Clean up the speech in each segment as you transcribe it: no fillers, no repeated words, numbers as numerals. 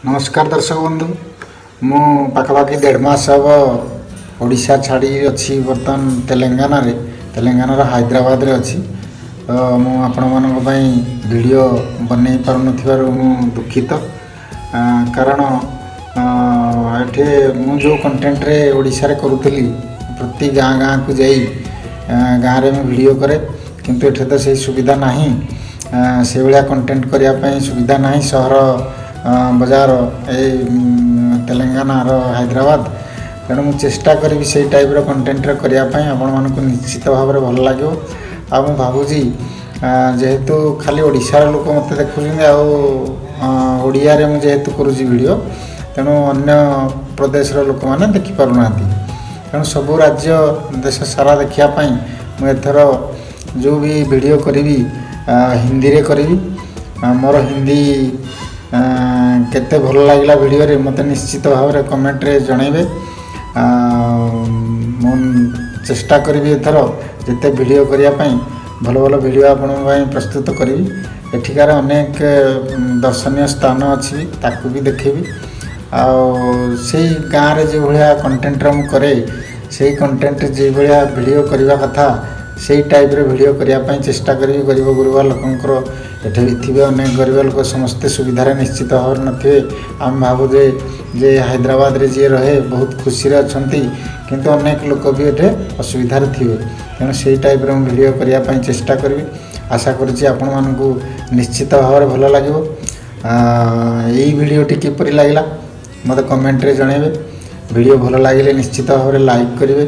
ନମସ୍କାର ଦର୍ଶକ ବନ୍ଧୁ। ମୁଁ ପାଖାପାଖି ଦେଢ଼ ମାସ ହେବ ଓଡ଼ିଶା ଛାଡ଼ି ଅଛି, ବର୍ତ୍ତମାନ ତେଲେଙ୍ଗାନାରେ, ତେଲେଙ୍ଗାନାର ହାଇଦ୍ରାବାଦରେ ଅଛି। ତ ମୁଁ ଆପଣମାନଙ୍କ ପାଇଁ ଭିଡ଼ିଓ ବନେଇ ପାରୁନଥିବାରୁ ମୁଁ ଦୁଃଖିତ, କାରଣ ଏଠି ମୁଁ ଯେଉଁ କଣ୍ଟେଣ୍ଟରେ ଓଡ଼ିଶାରେ କରୁଥିଲି, ପ୍ରତି ଗାଁ ଗାଁକୁ ଯାଇ ଗାଁରେ ମୁଁ ଭିଡ଼ିଓ କରେ, କିନ୍ତୁ ଏଠି ତ ସେଇ ସୁବିଧା ନାହିଁ। ସେଇଭଳିଆ କଣ୍ଟେଣ୍ଟ କରିବା ପାଇଁ ସୁବିଧା ନାହିଁ। ସହର ବଜାର ଏଇ ତେଲେଙ୍ଗାନାର ହାଇଦ୍ରାବାଦ। ତେଣୁ ମୁଁ ଚେଷ୍ଟା କରିବି ସେଇ ଟାଇପ୍ର କଣ୍ଟେଣ୍ଟରେ କରିବା ପାଇଁ। ଆପଣମାନଙ୍କୁ ନିଶ୍ଚିତ ଭାବରେ ଭଲ ଲାଗିବ। ଆଉ ମୁଁ ଭାବୁଛି, ଯେହେତୁ ଖାଲି ଓଡ଼ିଶାର ଲୋକ ମୋତେ ଦେଖୁଛନ୍ତି ଆଉ ଓଡ଼ିଆରେ ମୁଁ ଯେହେତୁ କରୁଛି ଭିଡ଼ିଓ, ତେଣୁ ଅନ୍ୟ ପ୍ରଦେଶର ଲୋକମାନେ ଦେଖିପାରୁନାହାନ୍ତି। ତେଣୁ ସବୁ ରାଜ୍ୟ, ଦେଶ ସାରା ଦେଖିବା ପାଇଁ ମୁଁ ଏଥର ଯେଉଁ ବି ଭିଡ଼ିଓ କରିବି, ହିନ୍ଦୀରେ କରିବି। ମୋର ହିନ୍ଦୀ କେତେ ଭଲ ଲାଗିଲା ଭିଡ଼ିଓରେ, ମୋତେ ନିଶ୍ଚିତ ଭାବରେ କମେଣ୍ଟରେ ଜଣାଇବେ। ମୁଁ ଚେଷ୍ଟା କରିବି ଏଥର ଯେତେ ଭିଡ଼ିଓ କରିବା ପାଇଁ, ଭଲ ଭଲ ଭିଡ଼ିଓ ଆପଣଙ୍କ ପାଇଁ ପ୍ରସ୍ତୁତ କରିବି। ଏଠିକାର ଅନେକ ଦର୍ଶନୀୟ ସ୍ଥାନ ଅଛି, ତାକୁ ବି ଦେଖେଇବି। ଆଉ ସେଇ ଗାଁରେ ଯେଉଁଭଳିଆ କଣ୍ଟେଣ୍ଟର ମୁଁ କରେ, ସେଇ କଣ୍ଟେଣ୍ଟ ଯେଉଁଭଳିଆ ଭିଡ଼ିଓ କରିବା କଥା, ସେଇ ଟାଇପ୍ର ଭିଡ଼ିଓ କରିବା ପାଇଁ ଚେଷ୍ଟା କରିବି। ଗରିବ ଗୁରୁବା ଲୋକଙ୍କର ଏଠି ବି ଥିବେ ଅନେକ ଗରିବ ଲୋକ। ସମସ୍ତେ ସୁବିଧାରେ ନିଶ୍ଚିତ ଭାବରେ ନଥିବେ। ଆମେ ଭାବୁ ଯେ ହାଇଦ୍ରାବାଦରେ ଯିଏ ରହେ ବହୁତ ଖୁସିରେ ଅଛନ୍ତି, କିନ୍ତୁ ଅନେକ ଲୋକ ବି ଏଠି ଅସୁବିଧାରେ ଥିବେ। ତେଣୁ ସେଇ ଟାଇପ୍ର ମୁଁ ଭିଡ଼ିଓ କରିବା ପାଇଁ ଚେଷ୍ଟା କରିବି। ଆଶା କରୁଛି ଆପଣମାନଙ୍କୁ ନିଶ୍ଚିତ ଭାବରେ ଭଲ ଲାଗିବ। ଏଇ ଭିଡ଼ିଓଟି କିପରି ଲାଗିଲା, ମୋତେ କମେଣ୍ଟରେ ଜଣାଇବେ। ଭିଡ଼ିଓ ଭଲ ଲାଗିଲେ ନିଶ୍ଚିତ ଭାବରେ ଲାଇକ୍ କରିବେ,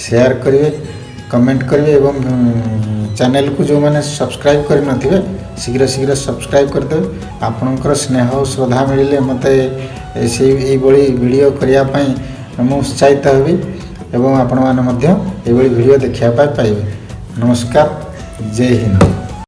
ସେୟାର କରିବେ, କମେଣ୍ଟ କରିବେ ଏବଂ ଚ୍ୟାନେଲକୁ ଯେଉଁମାନେ ସବସ୍କ୍ରାଇବ୍ କରିନଥିବେ, ଶୀଘ୍ର ଶୀଘ୍ର ସବସ୍କ୍ରାଇବ୍ କରିଦେବେ। ଆପଣଙ୍କର ସ୍ନେହ ଓ ଶ୍ରଦ୍ଧା ମିଳିଲେ ମୋତେ ସେଇ ଏଇଭଳି ଭିଡ଼ିଓ କରିବା ପାଇଁ ମୁଁ ଉତ୍ସାହିତ ହେବି ଏବଂ ଆପଣମାନେ ମଧ୍ୟ ଏଇଭଳି ଭିଡ଼ିଓ ଦେଖିବା ପାଇଁ ପାଇବେ। ନମସ୍କାର, ଜୟ ହିନ୍ଦ।